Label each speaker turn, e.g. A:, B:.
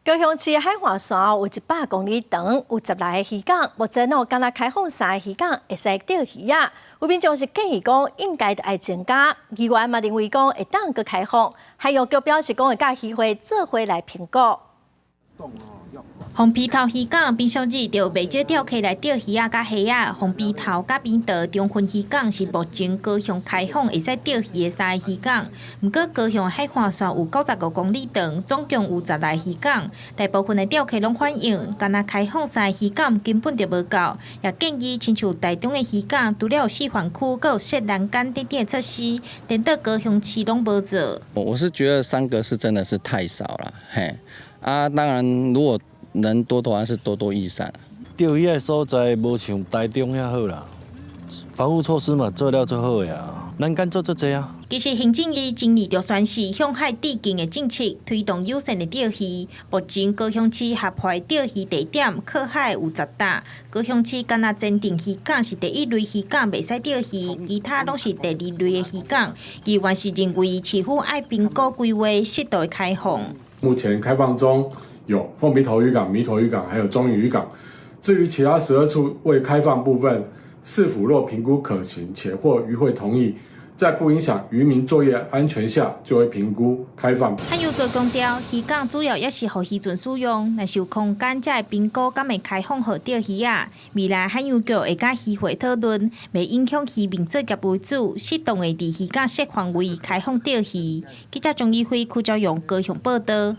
A: 高雄市海岸線有100公里長，有十六个漁港，目前哦，干焦開放三个漁港會使釣魚仔。有民眾是建議講應該愛增加，議員嘛認為講會當閣開放，海洋局表示講會佮漁會做伙來評估。
B: 鳳鼻頭漁港平常日就袂少釣客來釣魚仔佮蝦仔。鳳鼻頭佮扁桃中分漁港是目前高雄開放會使釣魚的三個漁港。毋過高雄海岸線有95公里長，總共有十六个漁港，大部分的釣客攏反映，干焦開放三个漁港根本就無夠，也建議親像台中的漁港，除了有示範區，閣有設欄杆等等措施，顛倒高雄市攏無做。
C: 我是覺得三個是真的是太少了，嘿。啊，當然如果能多的話是多多益善。
D: 釣魚的所在無像台中遐好啦，防護措施嘛做了足好的啊，欄杆做足濟啊。
B: 其實行政院前年就宣示向海致敬的政策，推動友善的釣魚。目前高雄市合法釣魚地點靠海有十搭，高雄市干焦前鎮漁港是第一類漁港，袂使釣魚，其他攏是第二類的漁港。議員是認為市府愛評估規劃，適度開放。
E: 目前開放中有鳳鼻頭漁港、彌陀漁港，還有中漁漁港。至於其他12處未開放部分，市府若評估可行且獲漁會同意，在不影響漁民作業安全下，就會評估開放。
B: 海洋局強調，漁港主要也是予漁船使用，若是有空間才會評估敢會開放予釣魚仔。未來海洋局會佮漁會討論，袂影響漁民作業為主，適當的佇漁港設範圍開放釣魚。記者張義輝、柯昭陽高雄報道。